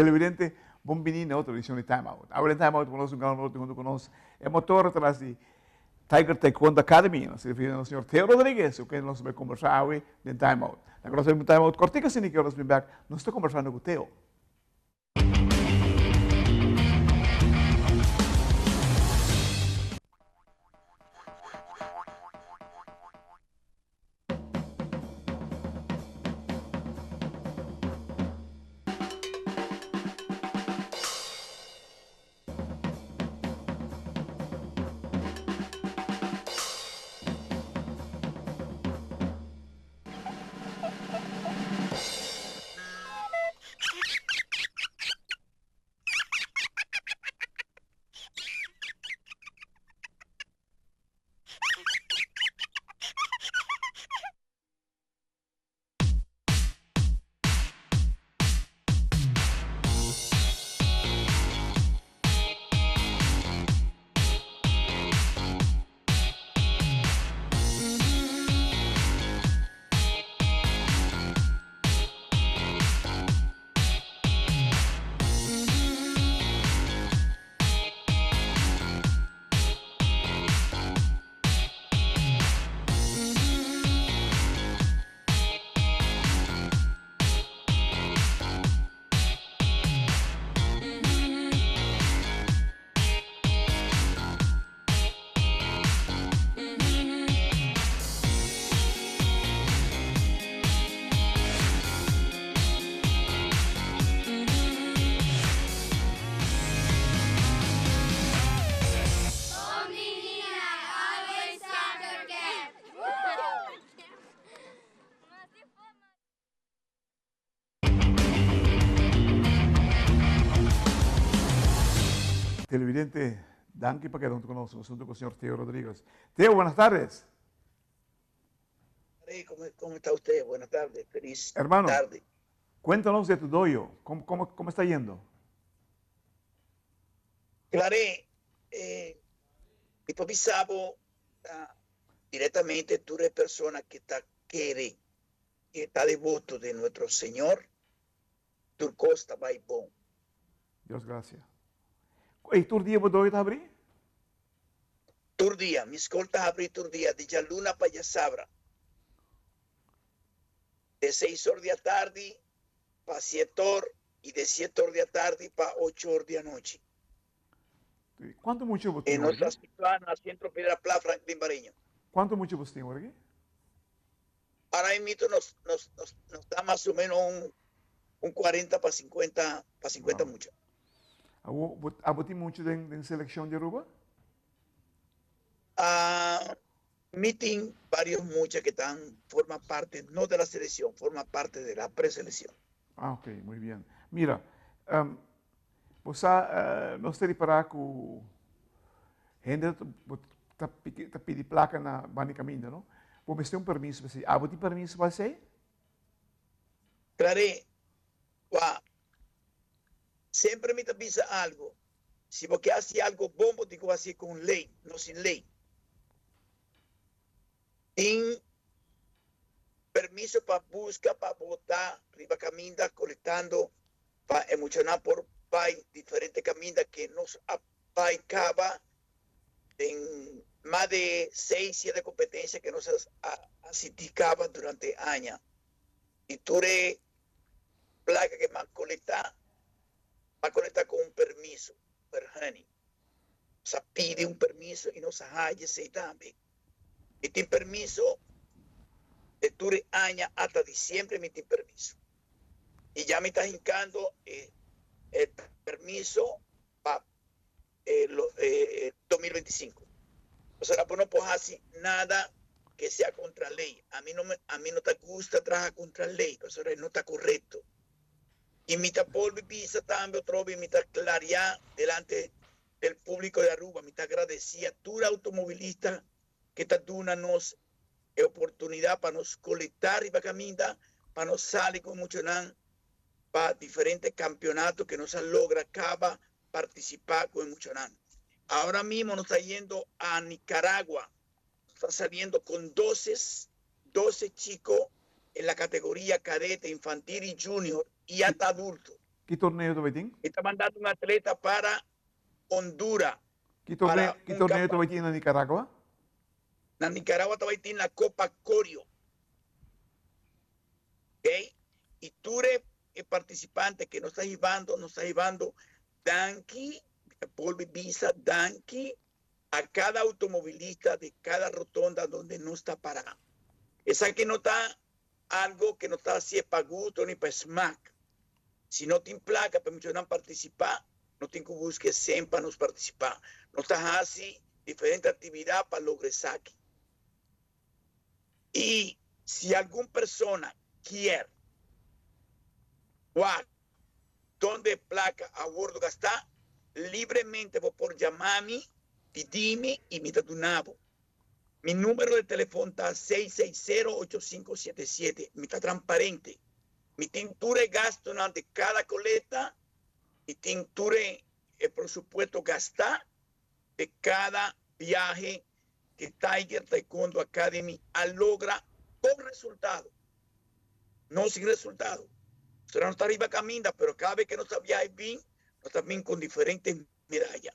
Televidente, bon bini na otro edicion di Time Out. Awe den Time Out ku nos un gran honor hunto ku nos e motor tras di Tiger Taekwondo Academy. Nos ta refiriendo na señor Theo Rodriguez, ku ken nos ta bai kombersá awe den Time Out. Na ku nos bai un Time Out kòrtiku asina ki ora nos bin bèk, nos ta kombersando ku Theo. Televidente, danki pa keda hunto ku nos. Nos hunto ku señor Theo Rodriguez. Theo, buenas tardes. ¿Cómo, cómo está usted? Buenas tardes, feliz Hermano, tarde. Cuéntanos de tu dojo. ¿Cómo, cómo, cómo está yendo? Claré, eh, mi papi sabo ah, directamente tú eres persona que está quiere, que está devoto de nuestro Señor, tur cos ta bay bon. Dios gracias. Y tur dia bo dojo ta habri? Tur dia, mi scol ta habri tur dia, di djaluna pa djasabra. De seis or di atardi pa siete or y de siete or di atardi pa 8 or di anochi. Cuanto mucha bo tin Nos ta situa na Centro Piedra Plat, Franklin Bareño. Cuanto mucha bo tin awor aki? Ahora mismo nos da mas o menos un 40 pa 50 pa 50 mucha. Abo tin mucha den seleccion di Aruba? Ah, mi tin varios mucha que tan forma parte, no de la selección, forma parte de la preselección. Ah, ok, muy bien. Mira, bo sa, nos ta ripara cu hende ta pidi placa na banda di caminda, no? Bo mester un permiso pa esey. Abo tin permiso pa esey? Claré, wak, semper mi ta bisa algo. Si bo ke hasi algo bon, bo tin ku hasi ku un lei, no sin lei. Tin permiso pa buska pa bo ta riba kaminda kolektando pa e muchanan por bai diferente kaminda ke nos a bai kaba den mas de seis, siete kompetensia ke nos a asistí kaba durante e aña. I tur e plaka ke nan kolektá a conecta cu un permiso, vergunning. Nos a pidi un permiso y nos a haya esey tambe. Mi tin permiso de tur e aña hasta diciembre mi tin permiso. Y ya mi ta hincando e permiso pa e 2025. Pasobra bo no por haci nada que sea contra ley. Ami no ami no ta gusta traha contra ley pasobra e no ta corecto. Y mi ta bolbe bisa tambe otro be mi ta claria delante del publico de Aruba, mi ta agradeci a tur automovilista que ta duna nos e oportunidad pa nos colecta riba caminda, pa nos sali cu e muchanan pa diferente campeonato que nos a logra caba participa cu e muchanan. Ahora mismo nos ta yendo a Nicaragua, nos ta saliendo con 12 chico en la categoria cadete, infantil y junior y hasta adulto. Ki torneo ta bai tin? Mi ta mandando un atleta para Honduras. Ki torneo, ki torneo ta bai tin na Nicaragua? Na Nicaragua ta bai tin la Copa Corio. Ok? Y tur e participante que nos ta hibando, nos ta hibando danki, mi ta bolbe bisa danki a cada automovilista de cada rotonda donde nos ta para. Esaki no ta algo que no ta hacié pa gusto ni pa smaak. Si no tin placa pa muchanan participa, no tin cu busca e cen pa nos participa. Nos ta haci diferente actividad pa logra esaki. Y si algun persona kier wak donde e placa a wordo gasta, libremente bo por yama mi, pidi mi y mi ta duna bo. Mi numero de telefon ta 660-8577. Mi ta transparente. Mi tin tur e gastonan di cada coleta y tin tur e presupuesto gasta di cada biahe que Tiger Taekwondo Academy a logra con resultado. No sin resultado. Nosotros no ta riba caminda, pero cada vez que nos ta viaha y bin, nos ta bin con diferentes medaya.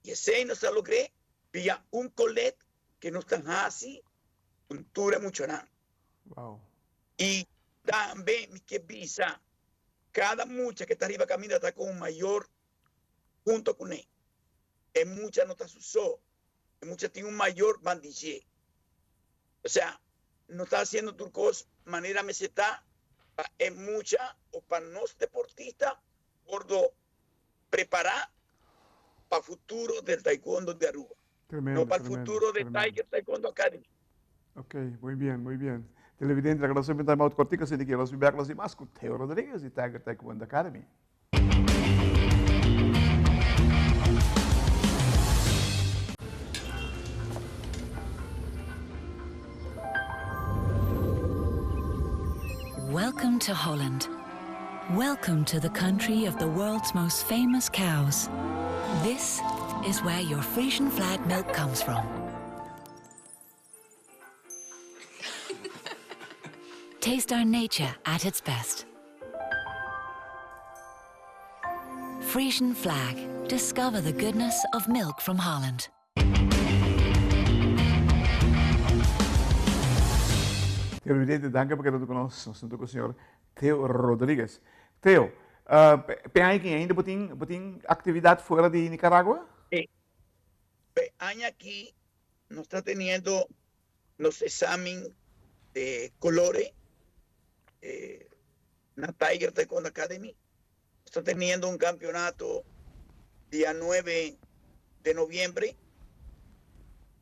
Y esey nos a logr'é via un colet que nos ta haci con tur e muchanan. Wow. Y tambe mi ke bisa, cada mucha que ta riba caminda ta con un mayor hunto cune. E mucha no ta su so. E mucha tin un mayor bandijé. O sea, no ta haciendo tur cos manera mester ta pa e mucha o pa nos deportista wordo prepara pa futuro del taekwondo de Aruba. Tremendo, no pa el tremendo, futuro de tremendo. Tiger Taekwondo Academy. Ok, muy bien, muy bien. Televidente, laga nos un time out cortico, así que nos bek nos mas cu Theo Rodriguez di Tiger Taekwondo Academy. Welcome to Holland. Welcome to the country of the world's most famous cows. This is where your Frisian flag milk comes from. Taste our nature at its best. Frisian flag. Discover the goodness of milk from Holland. Televidente, danki pa keda ku nos. Nos ta ku señor Theo Rodriguez. Theo, pe aña aki ainda bo tin bo tin aktividat fuera di Nicaragua? Sí. Pe aña aki nos ta teniendo nos examen de colores na Tiger Taekwondo Academy. Nos ta teniendo un campeonato dia 9 de noviembre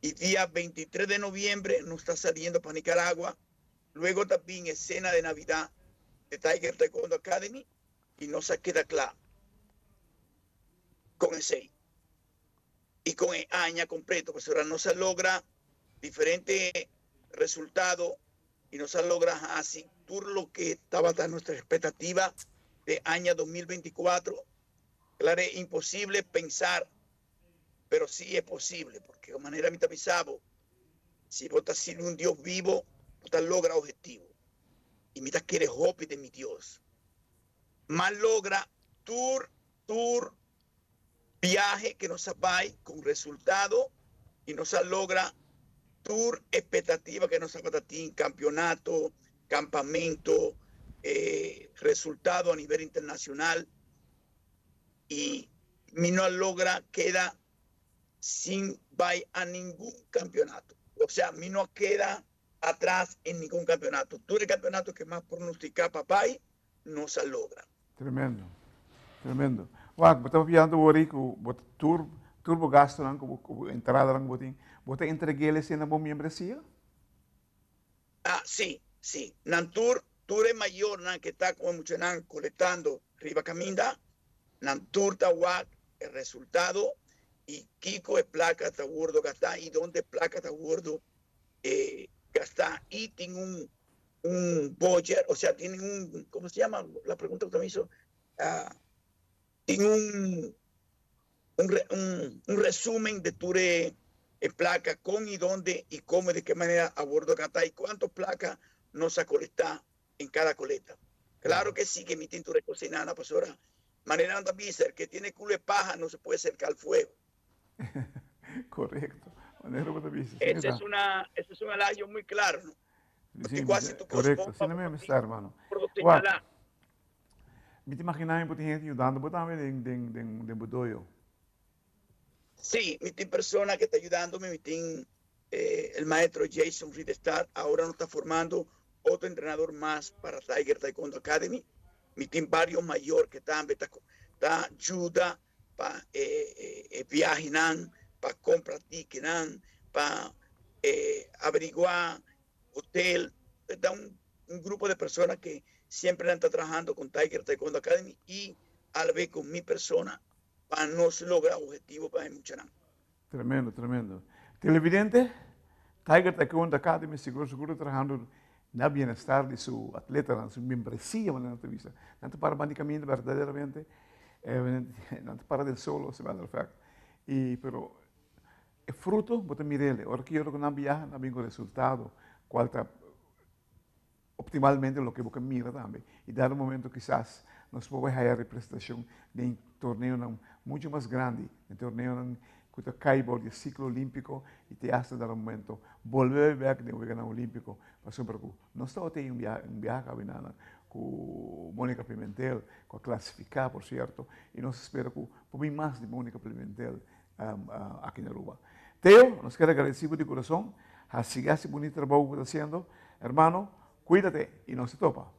y dia 23 de noviembre nos ta saliendo pa Nicaragua. Luego ta bin e cena de Navidad de Tiger Taekwondo Academy y nos a keda cla con esey y con e aña completo pasobra nos a logra diferente resultado y nos a logra haci tur loke tabata nuestra expectativa de aña 2024. Claro, es imposible pensar, pero sí es posible, porque de manera mi ta bisa bo, si bo ta sirbi un Dios vivo, bo ta logra objetivo. Y mi ta kere hopi den mi Dios. M'a logra tur, tur biahe que nos a bay con resultado y nos a logra tur expectativa que nos tabata tin, campeonato, campamento, resultado a nivel internacional y mi no a logra keda sin bay a ningun campeonato. O sea, mi no a keda atras en ningun campeonato. Tur e campeonato que m'a pronostica pa bay, nos a logra. Tremendo, tremendo. Wak, bo ta papiando wori ku bo ta tur, tur bo gastonan ku bo, ku bo entradanan ku bo tin, bo ta entreg'el esei na bo miembresia? Ah, sí, sí. Nan tur, tur e mayornan ke ta ku e muchanan kolektando riba kaminda, nan tur ta wak e resultado i kiko e plaka ta wordo gastá i donde e plaka ta wordo gastá i tin un un budget, o sea, tienen un, ¿cómo se llama? La pregunta que usted me hizo, tin un, un, un, un resumen de tur e, e placa, con y dónde y cómo y de qué manera a bordo gata y cuánto placa nos a colecta en cada coleta. Claro que sí que mi tin tur e cosinana, pastora. Manera nan ta bisa, el que tiene culo de paja no se puede acercar al fuego. Correcto. Manera bo ta bisa. Ese es una, ese es un adagio muy claro, no? Sí, quasi tu correcto. Asina mismo ta, hermano. Wak, mi ta imagina mi bo tin hende yudando bo tambe den, den, den, den bo dojo. Sí, mi tin persona que ta yudando mi, mi tin eh, el maestro Jason Ridestad, ahora nos ta formando otro entrenador mas para Tiger Taekwondo Academy. Mi tin varios mayor que tambe ta, ta yuda pa e, e, e viajenan, pa compra ticketnan, pa eh, averigua hotel. Ta un, un grupo de personas que siempre está trabajando con Tiger Taekwondo Academy y a la vez con mi persona pa nos logra objetivo pa muchanan. Tremendo, tremendo. Televidente, Tiger Taekwondo Academy sigur sigur trahando na bienestar di su atletanan, su membresia manera nan ta bisa. Nan ta para banda di caminda berdaderamente, nan ta para den solo as a matter of fact. Y pero e fruto bo ta mir'el, ora ki ora ku nan biaha nan bin ku resultado kual ta optimalmente loke bo ke mira tambe. Y dado momento kisas nos por bai haya representacion den torneonan mucho mas grandi, den torneonan ku ta kai bou di e ciclo olimpico y te hasta dado momento bolbe bek den weganan olimpico pasobra ku nos tabata tin un biaha un biaha kabinana ku Monica Pimentel ku a clasifica por cierto y nos spera ku por bin mas di Monica Pimentel aki na Aruba. Teo, nos kere agradeci bo di curason. Haci haci bunito trabou cu bo ta haciendo. Hermano, cuídate y nos ta topa.